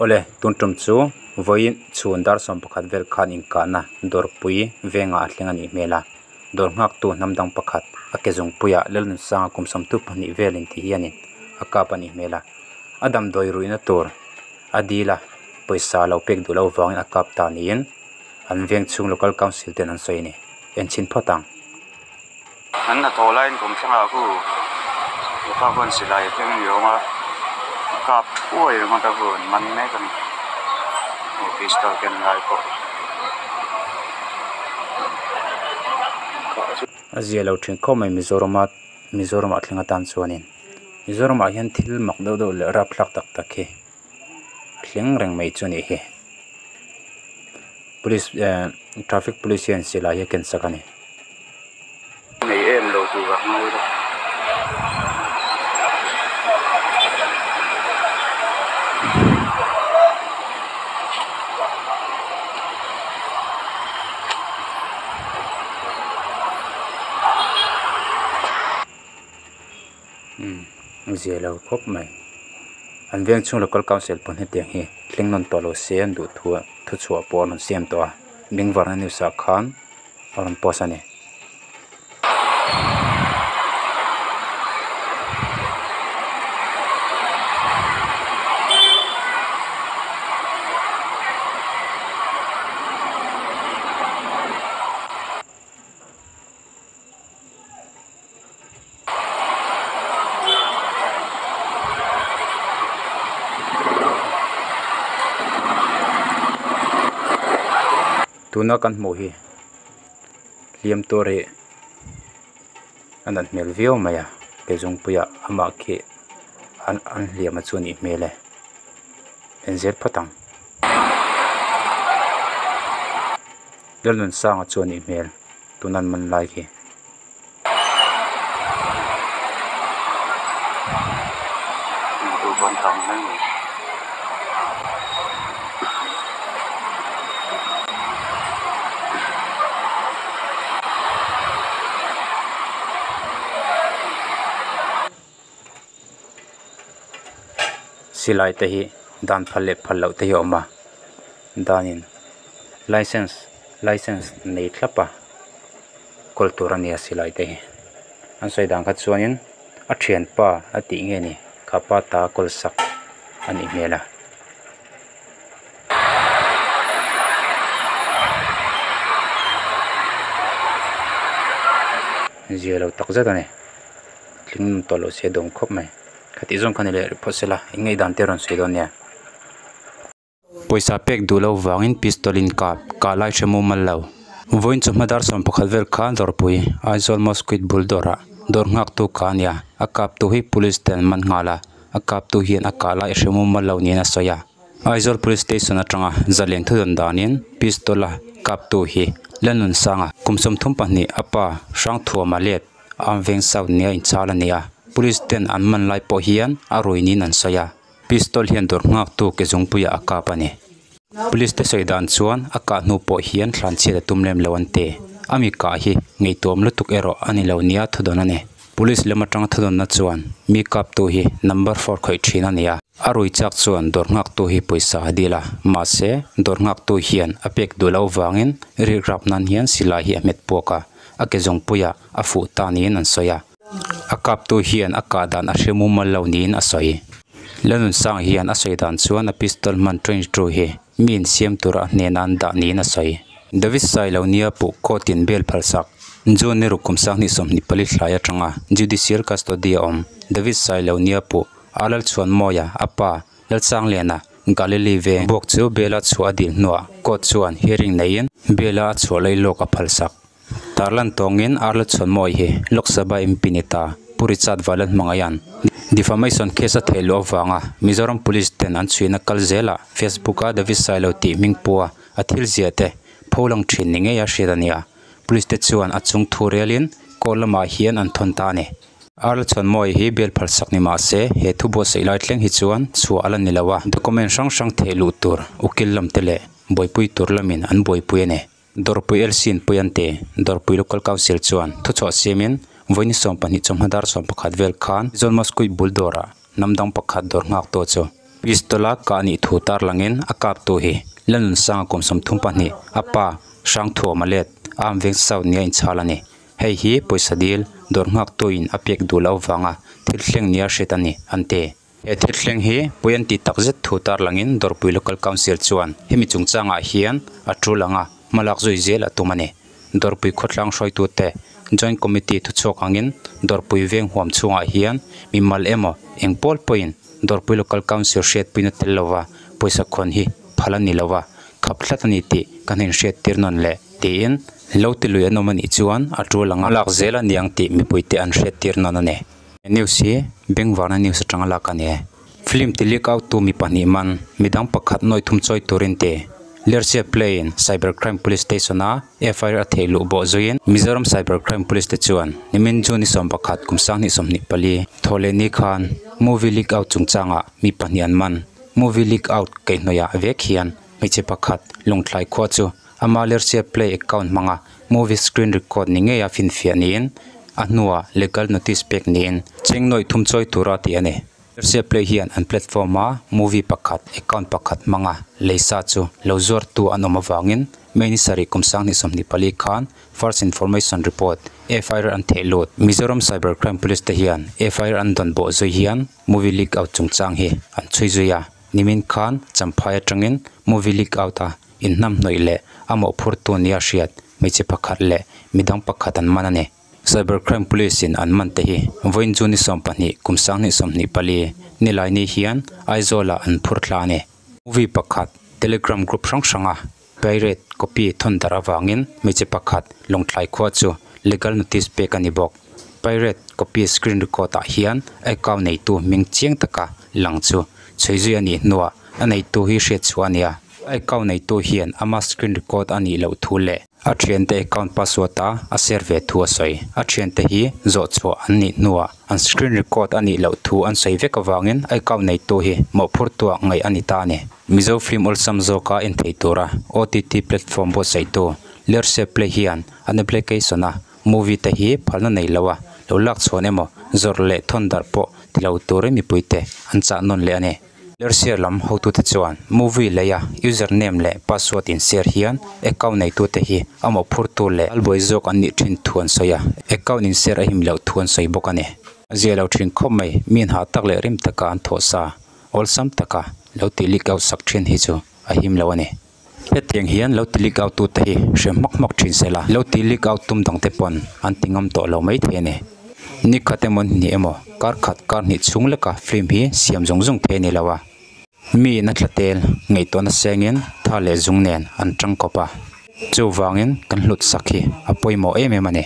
Awle, tun tum chu vawiin chhun dar 11 vel khan inkahna dawrpui vengah a thleng a nih hmel a, dawr nghaktu hnam dang pakhat a ke zungpuiah Lalnunsanga kum 32 velin tih hianin a kap a nih hmel a, a damdawi ruihna tur a dil a, pawisa lo pek duh loh vangin a kap ta niin an veng chhung local council ten an sawi a ni. Enchhin phawt ang. An hnathawh laiin kum thlangah khu hepa khuan silai a keng ni awm a, a kap thuai ringawt a khu an man mek a ni aw pistol ken lai pawh. A zia lo thin khawp mai Mizorama Mizoramah thleng atan chuanin Mizoramah hian thil mak deuh deuh leh rapthlak tak tak hi a thleng reng mai chu a nih hi. Police eh traffic police hian silai hi a ken sak a ni. Nei em lo tur a ngawi lo. Umm a zia lo khawp mai an veng chhung local council pawh hetiang hi thleng nawn tawh lo se an duh thu ah thuchhuah pawh an rawn siam tawh a bengvarna news ah khan a rawn post a ni. Tuna kan hmuh hi hliam tur hi a nat hmel viau mai a ke zungpuiah amah khi an an hliam a chu a nih hmel e en zel phawt ang. Lalnunsanga chu a nih hmel tuna an man lai khi. Silai te hi dan phal leh phal loh te hi a awm a danin license license nei thlap a. kawl tur a nia silai te hi an sawi dan kha chuanin a thianpa a tih nge ni kha pa ta kawl sak a nih hmel a. Zia lo tak zet a ni tling nun tawh loh se a dawm khawp mai khatih zawng kha ni leh phawt sela eng nge dan te rawn sawi dawn nia. Pawisa pek duh loh vangin pistol in kap kah lai hre mumal lo. Vawiin chu hma dar 11 vel khan dawrpui Aizawl Mosque bul dawrah dawr nghaktu kha a nia. A kaptu hi police te an man nghal a, a kaptu hian a kah lai hre mumal lo niin a sawi a. Aizawl Police Station atanga zalen thudawn danin pistol a kaptu hi Lalnunsanga kum 32 a pa Hrangthuama let Amveng South nia inchhal a ni a. Police ten an man lai pawh hian a rui niin an sawi a. Pistol hian dawr nghaktu ke zungpuiah a kap a ni. Police te sawi dan chuan a kah hnu pawh hian thlanchhiat a tum lem lo an ti. A mi kah hi ngaihtuam lutuk erawh a ni lo nia thudawn a ni. Police lam atanga thudawnna chuan mi kaptu hi number four khawih thin a ni a. A rui chak chuan dawr nghaktu hi pawisa a dil a, mahse dawr nghaktu hian a pek duh loh vangin rikrap nan hian silai hi a hmet puak a, a ke zungpuiah a fuh ta niin an sawi a. A kaptu hian a kah dan a hre mumal lo niin a sawi. Lanunsang hian a sawi dan chuan a pistol hman trench two hi mi insiam tura a hnena an dah niin a sawi. David Sailo nia puh court in bail phalsak June ni ruk kum 2024 hlai atanga judicial custody a awm. David Sailo nia puh a Lalchhuanmawia a pa Lalsangliana Galilee veng buak chu bail a chhuah a dil hnuah court chuan hearing neiin bail a chhuah lailawk a phalsak. Tarlan tawngin Arla Chhuanmawi hi Lok Sabha MP ni ta Pu Richard Valan hmangaihan defamation case a theih luh avanga Mizoram Police ten an chhuihna kal zelah Facebook a David Sailo tih hming pua a thil zia te pholang thin ni ngei a hriat a ni a, Police te chuan a chung thu relin court lamah hian an thawn ta a ni. Arla Chhuanmawi hi bail phalsak ni mah se he thu buatsaih lai thleng hi chuan chhuah a la ni lo a, document hrang hrang theih luh tur ukil lam te leh buaipui tur lamin an buaipui a ni. Dawrpui LC in pui an ti. Dawrpui Local Council chuan thuchhuah siamin vawiin 12 chawhma dar 11 vel khan Aizawl Mosque bul dawrah hnam dang pakhat dawr nghak tu chu Pistol a kah nih thu tarlangin a kaptu hi Lalnunsanga kum 32 a pa Hrangthuama let Arm Veng South nia inchhal a ni. Hei hi pawisa dil dawr nghaktu in a pek duh loh avanga thil thleng nia hriat a ni an ti. He thil thleng hi pawi an tih tak zet thu tarlangin Dawrpui Local Council chuan hemi chungchangah hian a tul anga hmalak zui zel a tum a ni. Dawrpui khawtlang hruaitute Joint Committee thuchhuak angin Dawrpui veng huam chhungah hian mimal emaw eng pawl pawhin Dawrpui Local Council hriatpuina tel lova pawisa khawn hi phal a ni lova, khap tlat a ni tih kan inhriat tir nawn leh tiin lo ti lui an awm a nih chuan a tul anga lak zel a ni ang tih mipuite an hriat tir nawn a ni. He news hi Bengvarna news atanga lak a ni e. Film ti leak out tu mi pahnih man, midang pakhat nawi thum chawi turin ti. Lersia Play in Cyber Crime Police Station a FIR a theih luh bawh zuiin Mizoram Cyber Crime Police te chuan nimin June ni 11 kum 2024 thaw leh ni khan movie leak out chungchangah mi pahnih an man. Movie leak out kaihhnawihah vek hian hmeichhe pakhat Lawngtlai khua chu ama Lersia Play account hmanga movie screen record ni ngeia finfiah niin a hnuah legal notice pek niin cheng nawi thum chawi tura tih a ni. Lersia Play hian an platform a movie pakhat account pakhat hmanga leisa chu lo zuartu an awm avangin May ni sarih kum 2024 khan First Information Report, FIR, an theh lut. Mizoram Cyber Crime Police te hian FIR an dawn bawh zui hian movie leak out chungchang hi an chhui zui a, nimin khan Champhai atangin movie leak out a inhnamhnawih leh a mawhphurtu nia hriat hmeichhe pakhat leh midang pakhat an man a ni. Cyber Crime Police in an man te hi vawiin June ni 12 kum 2024 nilai ni hian Aizawl ah an phur thla a ni. Movie pakhat Telegram group hrang hranga pirate copy thawn darh avangin hmeichhe pakhat Lawngtlai khua chu legal notice pek a ni bawk. Pirate copy screen record ah hian account neitu hming chiang taka lang chu chhui zui a nih hnuah a neitu hi hriat chhuah a ni a. A account neitu hian ama screen record a nih loh thu leh a thiante account password a a share ve thu a sawi. A thiante hi zawh chhuah an nih hnuah an screen record a nih loh thu an sawi vek avangin a account neitu hi mawhphurtuah ngaih a ni ta a ni. Mizo film awlsam zawka en thei tura OTT platform buatsaihtu Lersia Play hian an application a movie te hi phalna nei lo a lo lak chhuan emaw zawrh leh thawn darh pawh ti lo turin mipuite an chah nawn leh a ni. Lersia lam hotute chuan movie leia username leh password in share hian account neitute hi a mawhphurtu leh albuai zawk an nih thin thu an sawi a, account in share a him loh thu an sawi bawk a ni. A zia lo thin khawp mai, mi hah tak leh rim taka an thawh sa awlsam taka lo tih leak out sak thin hi chu a him lo a ni. Hetiang hian lo ti leak out tute hi hre hmak hmak thin se la, lo ti leak out tum dangte pawn an ti ngam tawh lo mai thei a ni. Ni khat emaw ni hnih emaw kar khat kar hnih chhung leka film hi siam zawng zawng thei a ni lo a. Mi in a thla tel ngaihtuahna sengin tha leh zung nen an tangkawp a, chuvangin kan hlut sak hi a pawimawh em em a ni.